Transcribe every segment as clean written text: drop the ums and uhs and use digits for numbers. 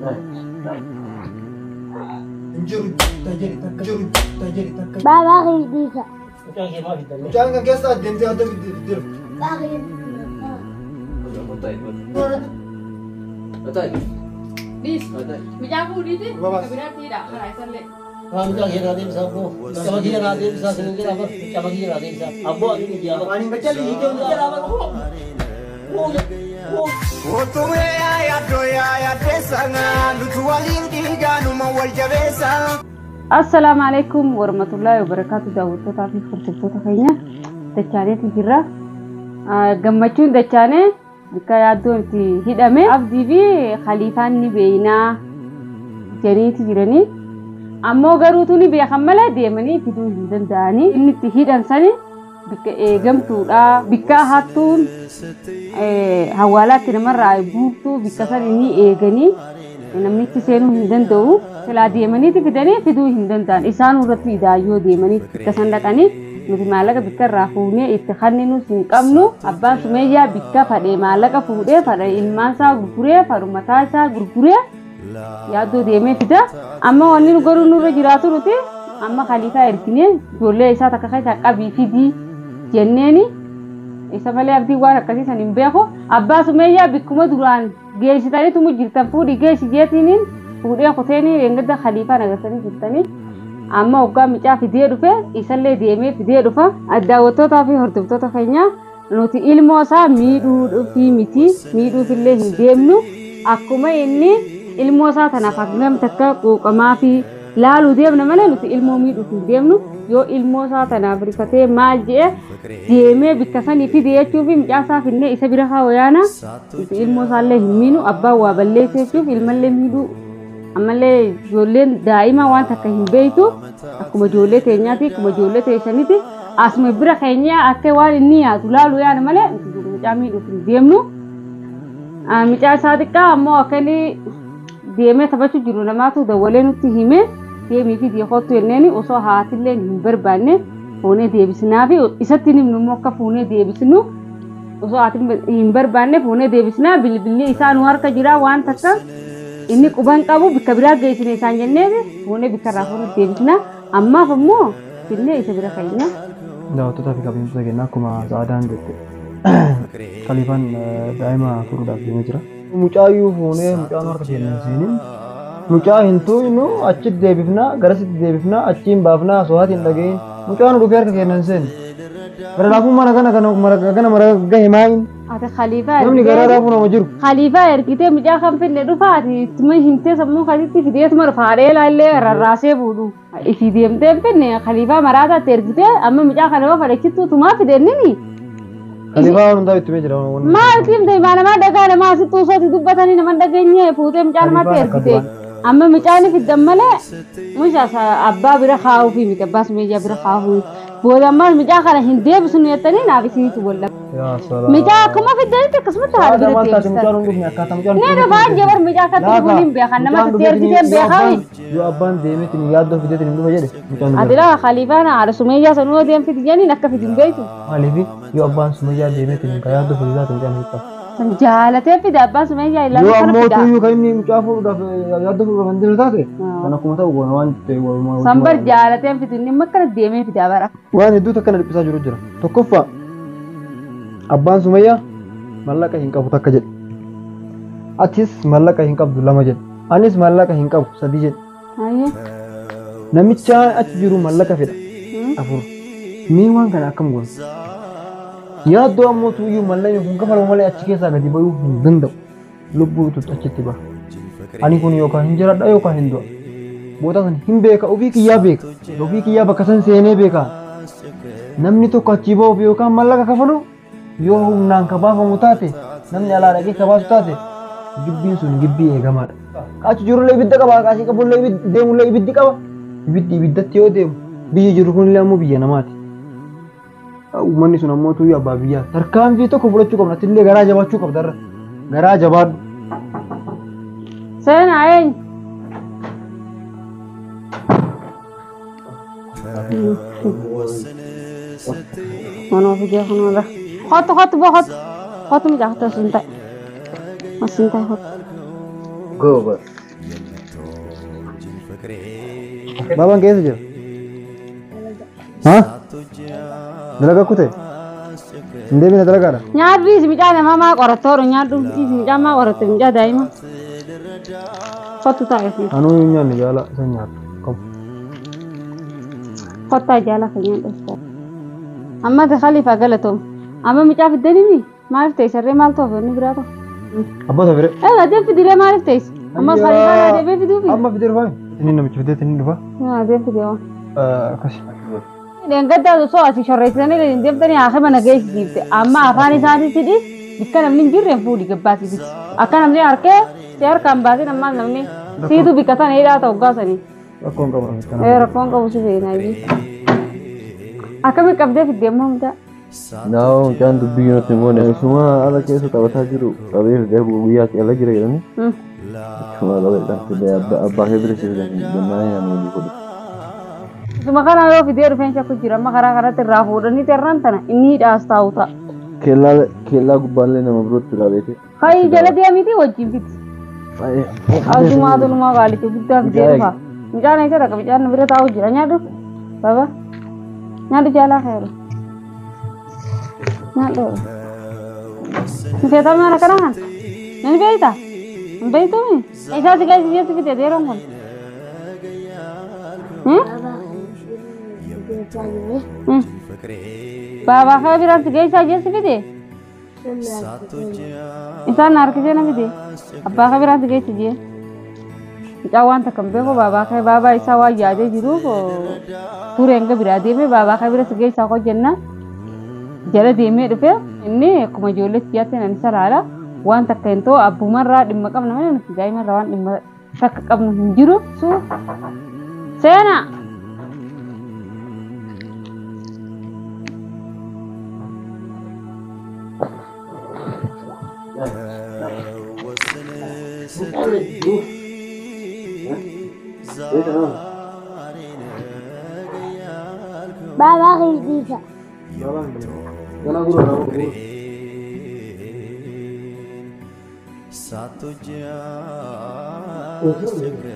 Hin jiru jedhi takka jiru jedhi takka. Baabaa kiyya. Mucaan kee maaf hidhamee? Mucaan kan keessa deemtee adda fiddee Baabaa Dis. Mucaa fuudhiiti. Bakka biraatti hidha. Karaa isallee. Haa mucaa kee naa deebisaa abboo. Mucaa kiyya naa deebisaa sinin jedha bar. Mucaa kiyya naa deebisaa. Abboo ati ni jiyaa bar. Ani gachalli hiikee Jedha bar. Assalaamu alaikum warahmatullahi wabarakatuh. Daawwattootaa fi hordoftoota keenya dachaaneetu jira. Gammachuun dachaanee bakka yaaddoon itti hidhame Abdii fi Khaliifaan ni beeynaa jedhaniitu jiranii. Ammoo garuutu ni beekan malee deemanii fiduu hin danda'anii. Inni itti hidhan sani bakka eegamtuudha. Bakka hattuun hawaalaatti namarraa guurtuu bakka sani ni eeganii namnichi seenuu hin danda'u. Silaa deemaniiti fidanii fiduu hin danda'an. Isaan irratti idaayyoo deemanii bakka san dhaqanii nuti maallaqa bakka irraa fuunee itti kenninus hin qabnu. Abbaan Sumeeyyaa bakka fadhee maallaqa fuudhee fadhee ilmaan isaa gurguree fadhu mataa isaa gurguree yaaddoo deemee fida. Amma wanni nu garuu nurra jiraatu nuti amma Khaliifaa erginee ijoollee isaa takka keessaa qabii fidii jenneeni isa malee Abdiin waan akkasii san hin beeku. Abbaa Sumeeyyaa bakkuma duraan geessitaniitu jirtan fuudhii geessi jeetiniin fuudhee kuteenii eeggadda Khaliifaan agartanii jirtanii. Amma hoggaa mucaa fidee dhufe isallee deemee fidee dhufa. Daawwattootaa fi hordoftoota keenya nuti ilmoo isaa miidhuufii miti miidhuufillee hin deemnu. Akkuma inni ilmoo isaa tanaaf hangam takka quuqamaa fi laaluu deemna malee nuti ilmoo miidhuuf hin deemnu. Yoo ilmoo isaa tanaaf rifatee maal jedhe deemee bakka sanii fide jechuuf mucaa isaa finnee isa bira haa wayaana. Nuti ilmoo isaallee hin miinu abbaan waa balleesse jechuuf ilmallee miidhuu ammallee ijoolleen daa'ima waan takka hin beektu akkuma ijoollee teenyaati akkuma ijoollee teessaniiti asuma bira keenya akka waan inni yaadu laalu yaana malee nuti mucaa miidhuuf hin deemnu. Mucaa isaa xiqqaa ammoo akka inni deemee taphachuu jiru namaatu dawwalee nutti hime deemii fi kottu jenneeni osoo haatillee hin barbaanne fuunee deebisnaa fi isatti himnu immoo akka fuunee deebisnu osoo haatiin hin barbaanne fuunee deebisnaa bilbilli isaa nu harka jira waan takka inni quban qabu bakka biraa geessine isaan jenneeti fuunee bakka irraa fuunee deebisnaa ammaaf ammoo finnee isa bira keenya. Daawwattootaa fi kabajamtoota keenya akkuma Sa'adaan jette Khaliifaan daa'ima fuudhuudhaaf deemee jira. Mucaayyuu fuunee mucaan harka keenya hin seenin mucaa hin tuuynu achitti deebifnaa garasitti deebifnaa achiin baafnaa osoo haati hin dhagahin mucaan dhufee harka keenya hin seenne. Gara laafuu mana kana kana mara gahe maayin Ati Khaliifaa namni garaa raafuu nama jiru. Khaliifaa ergitee mucaa kan finne dhufa ati ittuma himtee sammuu kasitti fideetuma dhufa haadhee ilaallee rarraasee fuudhu. Ifi deemtee finne Khaliifaa maraataatti ergitee amma mucaa kana yoo fadhachittuu tumaa fidennini. Khaliifaa hundaa itti jira. Maal himte namaa dhagaa namaa asitti osoo dubbatanii nama dhageenye fuutee mucaa namaatti ergite. Amma mucaan fiddan malee mucaa abbaa bira kaa'uufi miti abbaa Sumeeyyaa bira kaa'uufi. Booda ammaas mucaa kana hin deebisnu jettanii naaf isiniitu walla. Mucaa akkuma fiddanitti akkasumatti haadha Sa'adaa bira maal taate deebisan. mucaan hin dhufne akkaataa mucaan Ni dhufaan jabar mucaa akkatti dhufuun hin beekan namatti itti ergitee hin beekan. Yoo abbaan deemeetiin yaaddoo fideetiin hin dhufa jedhe mucaan Ati laa Khaliifaan haadha Sumeeyyaa sanuu deemfiti jeniin akka fidin beektu. Maaliif yoo abbaan Sumeeyyaa deemeetiin kan yaaddoo fide taate mucaan hin qabu. San jaalatee fida abbaan Sumeeyyaa Yoo ilaalu kana ammoo fida. tuyyuu kan inni mucaa fuudhuudhaaf yaaddoo fuudhuudhaaf hin deemne taate kan akkuma ta'u goona waan ta'e walumaa San bar jaalatee fidu inni makkana deemee fida bara. Waan hedduutu akkana dhiphisaa jiru jira. Tokkoffaa abbaan Sumeeyyaa mallaqa hin qabu takka jedhe. Atis mallaqa hin qabdu lama jedhe. Anis mallaqa hin qabu sadi jedhe. Ayyee. Namicha achi jiru mallaqa fedha afur. Mee waan kana akkam goona? Yaaddoo ammoo tuyyuu mallaqni kun kafalamu malee achi keessaa gadi bayuu hin danda'u. Lubbuutu achitti baha. Ani kun yookaan hin jiraadha yookaan hin du'a. Boota san hin beeka ofii kiyyaa beeka. Ofii kiyyaa bakka san seenee beeka. Namni tokko achii ba'uuf yookaan mallaqa kafalu yoo humnaan ka baafamu taate namni alaa dhaqee ka baasu taate gibbiin sun gibbii eegamaadha. Achi jirullee ibidda qaba, asii qabullee ibiddi deemullee ibiddi qaba. Ibiddi ibiddatti yoo deemu biyyi jiru kunillee ammoo biyya namaati. Uummanni sun ammoo tuyyuu abbaa biyyaa. Tarkaanfii tokko fudhachuu qabna. Atillee garaa jabaachuu qabda irra. Garaa jabaadhu. Seenaa eenyu? Manoo fidee kunuudha. Kottu kottu boo kottu. Kottu mucaa kottu asiin ta'i. Asiin ta'i kottu. Goobas. Baabaan keessa jira? Haa? Dalagaa kutee? Hin deebine dalagaadha? Nyaadhu isi mucaa namaa maa qorattoodha nyaadhu isi mucaa maa qoratte mucaa daa'ima. Kottu taa'e fi. Anuu hin nyaanne jaala isa nyaata. Qabu. Kottaa jaala kan nyaadhu. Amma khalifa galatoom. Amma mucaa fiddanii maaliif ta'e sarree maal ta'uuf inni biraa ta'u? Abbaa ta'e. Ee adeem fidilee maaliif ta'e? Amma khalifa adeemee fiduufi. Amma fidee dhufaa? Inni namicha fidee inni dhufa. Adeem fidee waan. Akkasi. Dheengaddaa osoo asii shorreessanii deemtanii haaka mana geessisiifte amma afaan isaatii sidhi bikka namni hin jirre fuudhi gabbaasiifti. Akka namni harkee si harkaan baasin ammaan namni siitu bikka sana hidhaa ta'u gaasanii. Rakkoon qabu. Rakkoon qabu si feena. Akkami qabdee fiddee immoo mucaa? Naa mucaan dubbii yoo ta'u immoo isuma ala keessa taphataa jiru qabee fidee guyyaa ala jira jedhanii. Isuma qabee fidee abbaa kee bira si fidee jennaan nyaanni walii godhu. Isuma kana yoo fidee dhufeen shakku jira amma karaa kanatti irraa fuudhanii terran tana inni hidhaas taa'u ta'a. Keellaa gubbaallee nama birootti ilaaleeti. Hayi jala deemiti wajjin fiti. Asumaa tolumaa qaalicha guddaa fidee dhufa. Mucaan eessa dhaqa mucaan nu bira taa'u jira nyaadhu. Baba nyaadhu jaalaa xeeru. Nyaadhu. Feetaa mana kana kan? Ni beektaa? Hin beektuu? Isaa si gaazexeessi fide yeroon kun. Baabaa kee biraan si geessaa jeessi fide? Isaan harkisee na fide? Abbaa kee biraan si geessi jee? Mucaan waan takka hin beeku baabaa kee baabaa isaa waan yaadee jiruuf turee hanga biraa deemee baabaa kee bira si geessaa koo jennaan jala deemee dhufe inni akkuma ijoolleetti yaatte nan isa laala waan takka hin ta'u abbumarraa dhimma qabna malee nuti daa'imarraa waan dhimma takka qabnu hin jiru. Seenaa! Baba Khadija.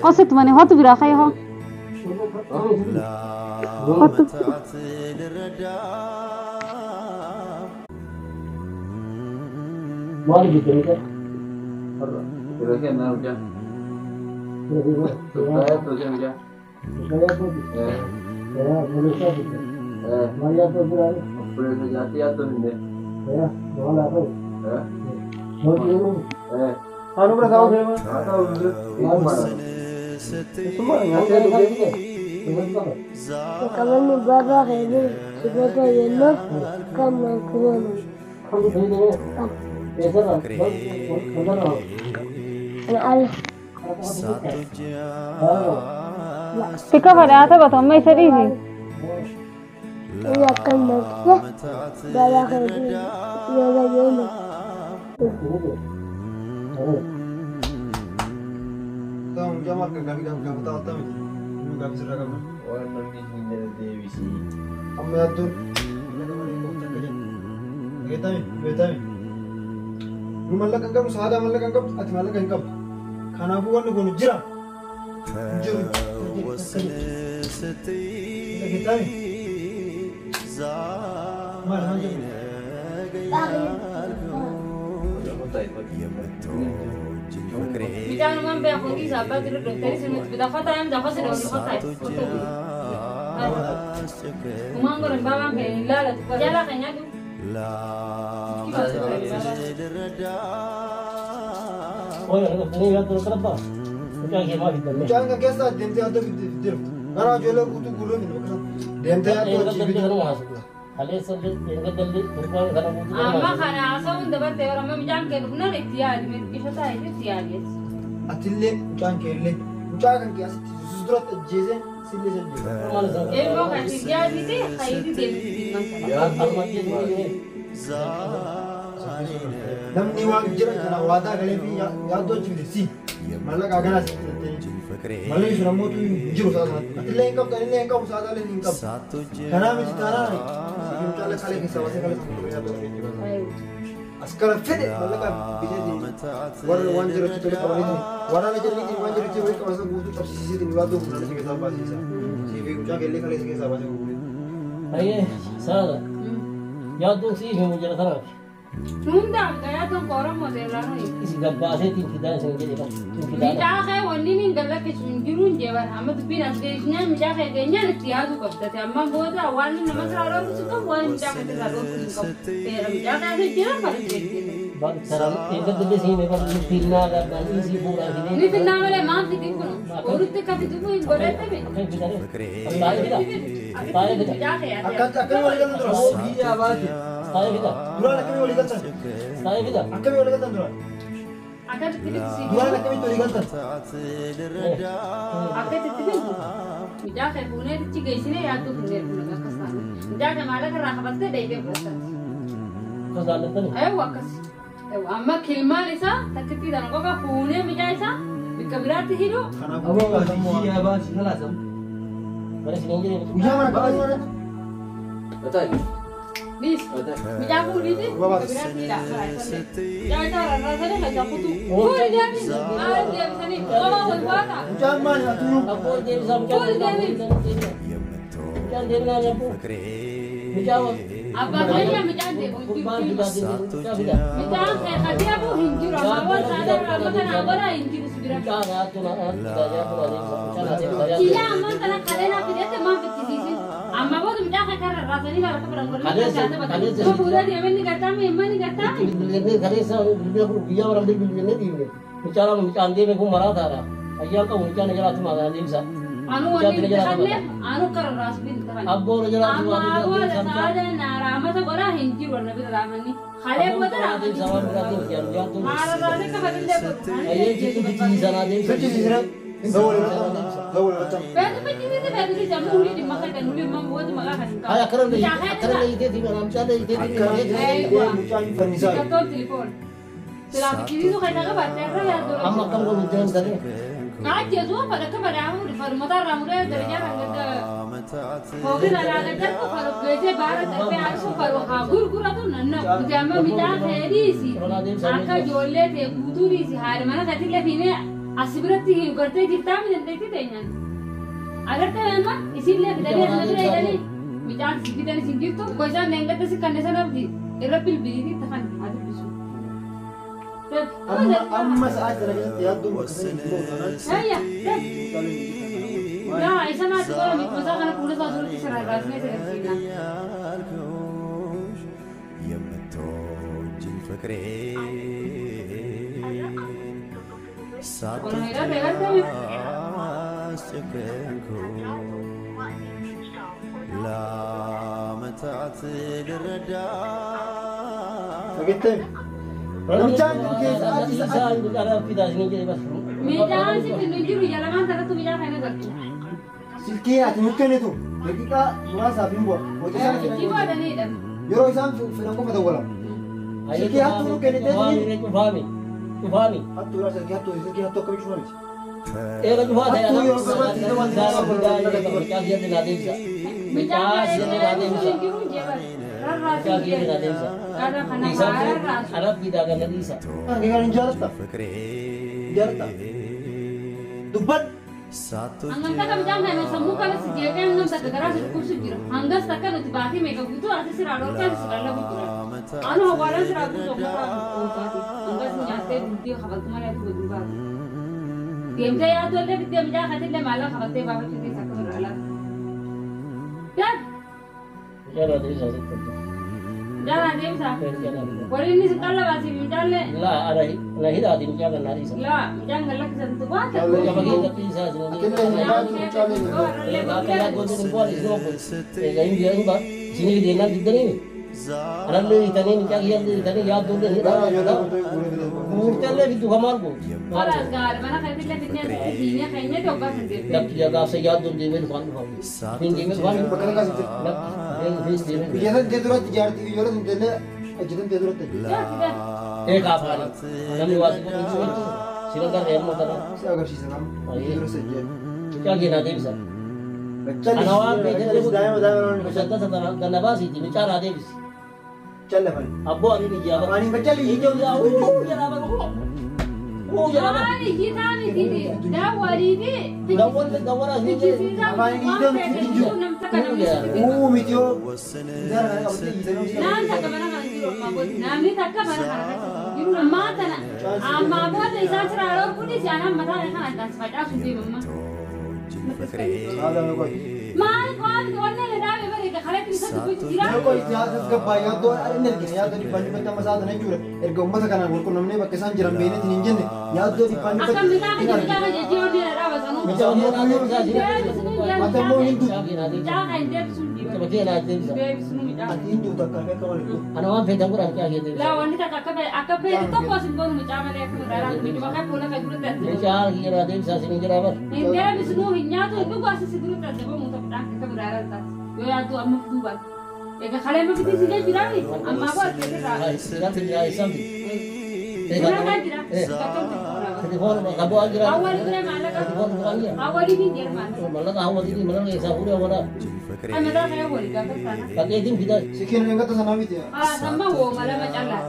قصة ماني هاتو برا خيها. هاتو. كمان بابا غير سبب يلا كم كمان أنا تكفى لا تبى تمي سريزي يا كم بابا غير يلا يلا Askara fedhe mallaqa biteetiin warra waan jirutti tole qabaniitiin waraana jedhaniitiin waan jirutti walitti qaban guutuu qabsiisiitiin yaaddoo kun si keessaa baasiisa. Siifii mucaa kellee kalee si keessaa baasee gurguree. Ayyee saala. Yaaddoon siif himu jira tanaaf. Hundaaf yaaddoon Oromoo seeraan nuyi. Isi gabbaaseetiin fidaa isin jedhe bara. Fidaa. Mucaa kee wanni hin gallakkisu hin jiru hin jeeban amma dubbiin as geessinaan mucaa kee geenyaan itti yaaduu qabdate amma booda waan nama sirraa dhoofsu qabu waan mucaa kee sirraa dhoofsu qabu. Seera mucaa kee asii jira bara jechuudha. Bara sarara eeggadde siime bara finnaa gabbaan isii fuudhaa fidee. Ni finnaa malee maal fidin kun oolutti akka fidu hin godhatame. Akkam fidanii? Baay'ee fida. Baay'ee fida. Mucaa kee yaadee. Akkamii walii galtan dura? Biyyaa baate. Baay'ee fida. Duraan akkamii walii galtan? Baay'ee fida. Akkamii walii galtan duraan? Akkamitti fidu? Duraan akkamitti walii galtan? Akkamitti fidu? Mucaa kee fuunee achi geessinee yaaddoo finnee dhufna akkas taana. Mucaa kee maallaqa irraa kafattee deebitee fudhatta. Akkas jaallattani? Eewwa akkas. Amma kilmaan isaa takkittii tana qofa fuunee mucaa isaa bakka biraatti hidhu. Kanaafuu Biyyaa baasi halaasam. Bara isin hin jedhe. Guyyaa mana qabanii mana? Dhiis. Mucaa fuudhiiti bakka biraatti hidha. Mucaa isaa rarraasanii keessaa kutu. Fuudhi deebi. Maal deebisanii? Qofa wal waata. Mucaan maali atuyyuu? Abboo deebisaa mucaa Fuudhi deebi. Mucaan deebinaa abboo. Mucaa Abbaa keenya mucaan deebu hin gurbaan jiru. fidaa mucaa fidaa. Mucaan kee katee hafu hin jiru. Amma waan saadaa irraa amma kanaa godhaa hin jiru si bira. Mucaa yaaddu na fidaa yaaddu na deebisa. Mucaa na deebisa yaaddu. Kiyyaa ammaan tana kaleena fidete maal fichisiisin? Amma booda mucaa kee kan rarraasanii lafa akka fedhan godhanii Kaleessa kan fuudhee deemee ni gartaame himma ni gartaame. Bilbilee kaleessa bilbila kun guyyaa bara bilbilee dhiibne. Mucaa lama mucaan deeme kun maraataadha. Ayyaan qabu mucaan jalaatti maalaan deebisa. Anu wanni hin tahanneef anu akka rarraasu hin tahanne. Abboo jalaatti Amma maalaan booda deebisa. saadaan raamata godhaa hin jiru warra bira raamanii. Kalee booda raamanii. Deebisa waan biraa deebisa yaaddu. Haararraasee kafalillee godhu. Ayyeen sitti fichisiisanaa deebisa. Fichisiisina. Dawwal irratti. Dawwal irratti. Beeku fichisiise beeku dhiise amma ulii dhimma kan kan ulii immoo booda maqaa kan hin qabu. Ay akkana akkana leeyiteeti mucaa leeyiteeti. Akkana mucaan fannisaa. Kattoon tilifoon. Silaa fichisiisuu kan qabaatte irra yaaddu. Amma akkam godhu jiran saree. Ajjeesuu fadha fadhaamu farmata irraa muree darajaa kan gadda hoogi irraa gadda faru geessee baara darbee harku faru haa gurguratu nanna nuti amma midhaan ta'ee akka ijoollee ta'e guutuu dhiisi haadha mana keetillee fiinee asi biratti hin gartee jirtaa mi dandeettii teenyaan agartee amma isinillee fidanii asina bira hidhanii midhaan si fidan isin jirtu gosaan leengatta si kanne sanaaf irra bilbiliitii tahan haa dubbisu. Amma amma sa'aatii kana keessatti yaadduun bakka sanii hin jiru taanaan. Hayya, لا isa maati qola miti masaa kana fuula isaa duratti sirraa raasnee sagarsiifna. የምትወጂኝ ፍቅሬ Kono hidhaa ta'e gartee ሳታስጨክንኩሽ ለዓመታት ልረዳ Dhageettee? Namichaan kun keessa achi sa'aatii. Mucaa fidaa isin jedhe bas. Midhaan si finnu jiru jalamaan sanattu midhaan kana gartu. Silkii ati nu kennitu daqiiqaa muraasaaf hin bu'a. Hojii isaan Itti fedhan boodaniidha. yeroo isaan fedhan qofa dawwalamu. Silkii hattuu nu kennitee Cufaami cufaami cufaami. Hattuudha silkii hattuu silkii hattuu akkamii cufa miti. Eega cufaa ta'e Hattuu yeroo barbaadde waan Mucaa fidaa mucaa siyyatti naa deebisa. Midhaan Mucaa siyyatti naa kana deebisa. hin jiru jeban. Rarraasii Mucaa siyyatti naa deebisa. Gara kana Dhiisaa rarraasu. arab fidaa ganna dhiisa. Kan hin jaalatta? ፍቅሬ Jaalatta? Dubbadhu. Hangam takka midhaan kana sammuu kana si jeeqee hangam takka garaa si dhukkubsu jira. Hangas takka nuti baatii meeqa guutuu ati siraa dhorkaa si qallabu jira. Anu hawaalaan siraa guutuu ofirraa dhuunfaati. Hangas nyaattee dugdee kafaltu malee ati godhu baatu. Deemtee yaaddu illee bittee midhaan katillee maallaqa kafaltee baafachuu keessa akka birraa laata. Daal Mucaa naa deebisa sitti. midhaan deemsa. Mucaa naa deebisa. Warri inni si qallabaasiif midhaanlee Laa ana na hidhaati mucaa kan naa dhiisa. laa midhaan kan lakkisantu baata. Mucaa bakkee dhiisaa isin Akillee hin baatu mucaalee hin baatu. Akka yaaddoon hin bu'aan isin obbo. Egaa hin hin ba isin deemnaan diddanii anallee hiitanii mucaa kiyyallee hiitanii yaaddoollee Gara hidhaa. ijoollee guutuu guutuu fidee. Murteellee fiddu kamaal gootu. Khalaas gaari mana keetillee finnee hiinee keenyatti hoggaa san deemtee. Lakki gaafsa yaaddoon deemee dhufaan dhufaan. Hin deemee dhufaan. Bakka takkaas hin jiru. Lakki hin deemee. Biyya san tee duratti jaartii ijoollee sun teellee hojjetan tee duratti. Jaarti Ee kaafaani. Namni waa si godhu hin jiru. Si gargaara yemmuu kana. Si agarsiisa nama. Biyya dura sajjeen. Mucaa kee naa deebisa. Bachalli Ana waan beekee daa'ima daa'ima Mucaa ganna baasiiti mucaa naa deebisi. Callafan. Abboo ani ni jaaba. Ani bacalli Ijoo yaa uu jalaa bara uu jalaa bara. Maali hiikaa miti daawwaliifi. Dawwalli dawwala hin jiru. Afaan hiikaa miti hin jiru. Uu miti yoo. Gara kana qabatee hiikaa. Naan takka mana kana jiru ammaa booda namni takka mana kana keessa jiru ammaa tana ammaa booda isaan sirraa dhorkuun isaan mataa kana addaan si facaasu deema ammaa. Maal qo'aan qonna dhaabe bare kaleetti isa dubbachuu jira. Yeroo siyaasa tasgabbaa yaaddoo inni argina yaaddoo dhibbaan dhibbatti amma sa'a tana jechuudha. Erga uummata kanaan wal qunnamnee bakka isaan jiran beekneetiin hin jenne yaaddoo dhibbaan Akkam dhibbatti bitaa hin kan argina. bitaa kan jejjii hodhi dhaaba sanuu. Miti ammoo ati ammoo hin duutu. Mucaa kan deebisuun dhiba. Qabatee naa deebisa. Deebisuun mucaa. Ati hin duutu akka akka malee. Ana waan feetan godhan mucaa kee deebisa. Laa wanni takka akka fedhe akka fedhe tokko as hin goonu mucaa malee akka magaalaa miti bakka fuula kan duratti as Mucaa kiyya naa deebisa isin jira bara. Hin deebisnuu hin nyaatu hin dhugu as si duratti as dabamu ta'uudhaan akka magaalaa taate. Yoo yaaddu amma fiduu baate. Egaa kalee amma fitii si jiraami ammaa boo as irraa. Isaan jira isaan Jira kan jira. Bakka Telefoon qaboo jira. Awwaali ture maallaqa. Telefoon qaboo jira. Awwaali hin jira maallaqa. Mallaqa hawwatii mallaqa isaa fuudhee wala. Amataa kana walii gaafa sana. Dhaqeetiin fidaa. Si kennu hin gatta sanaa miti. Samma wooma lama callaa.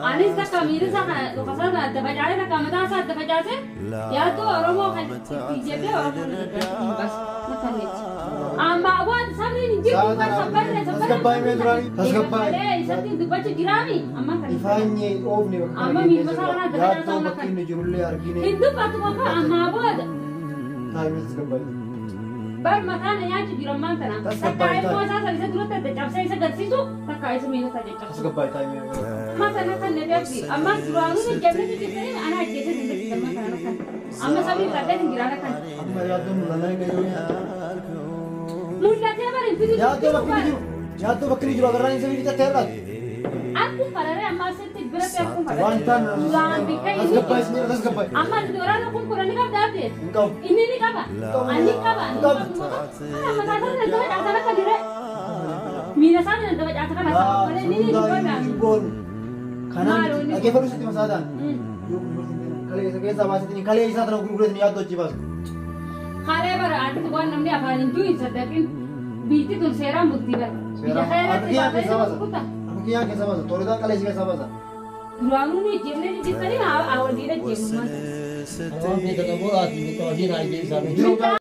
Anis takka miira isaa kana dhukasaa sana adda facaasee takka mataa isaa adda facaasee yaaddoo Oromoo kan itti jedhee Oromoo na hin baasu na fanneechi. Amma waan sabni hin jiru kan sabbarre Tasgabbaa'ee mee duraanii? Tasgabbaa'ee. Malee isatti dubbachuu jiraami amma kan. Ifaanyee oofne bakka Amma kana miilma isaa kana adda yaaddoo facaasuu bakki inni jirullee argine. Hin dubbatu qofa ammaa booda. Taa'imee tasgabbaa'ee. Bar mataa na nyaachuu jira ammaan tana. Takka ilmoo isaa sana isa duratti adda cabsee isa garsiisu takka isa miila isaa caccabsu. Tasgabbaa'ee taa'imee. Amma sana kan na beekti. Amma duraanuu ni jabna jijjiirtanii ana ajjeesee hin beekti amma kana kan. Amma sabni fudhatee hin jiraan kan. Amma yaaddoon mul'annaa hin jiru. Mul'atee bari hin fidu. Yaaddoo bakki inni jiru. Yaaddoo bakki inni jiru agarraan isa fixattee irraati. Akkuma fararee amma asitti biratti akkuma Waan fararee. taan Duraan bikka inni. tasgabbaa'ee isin jedha tasgabbaa'ee. Amma duraan kun kudhan ni qabda abdee. Hin qabu. Inni ni qaba. Ani qaba. Ani qabu. qabu. Kana mataa isaa nan daba caasaa akka dire. Miila isaa nan daba caasaa kana sababa malee inni ni dubbata. Kanaan dhaggeeffadhu sitti masaataan. Yoo kalee isa keessaa baasetiin kalee isaa tana gurgureetiin yaaddoo achi baasu. Kalee bara ati waan namni afaan hin jiru hin saddaqin. Biyyi tun seeraan bultii bara. Biyya Seeraan keerratti harki keessa baasanii baasa. kuta. Harki keessa baasa. Tooritaan kalee isii keessa baasa. Duraanuu ni jennee jijjiirtanii hawwaliidha jennu. Ana waan feetan godhaati qabatee naa deebisa. Jiru.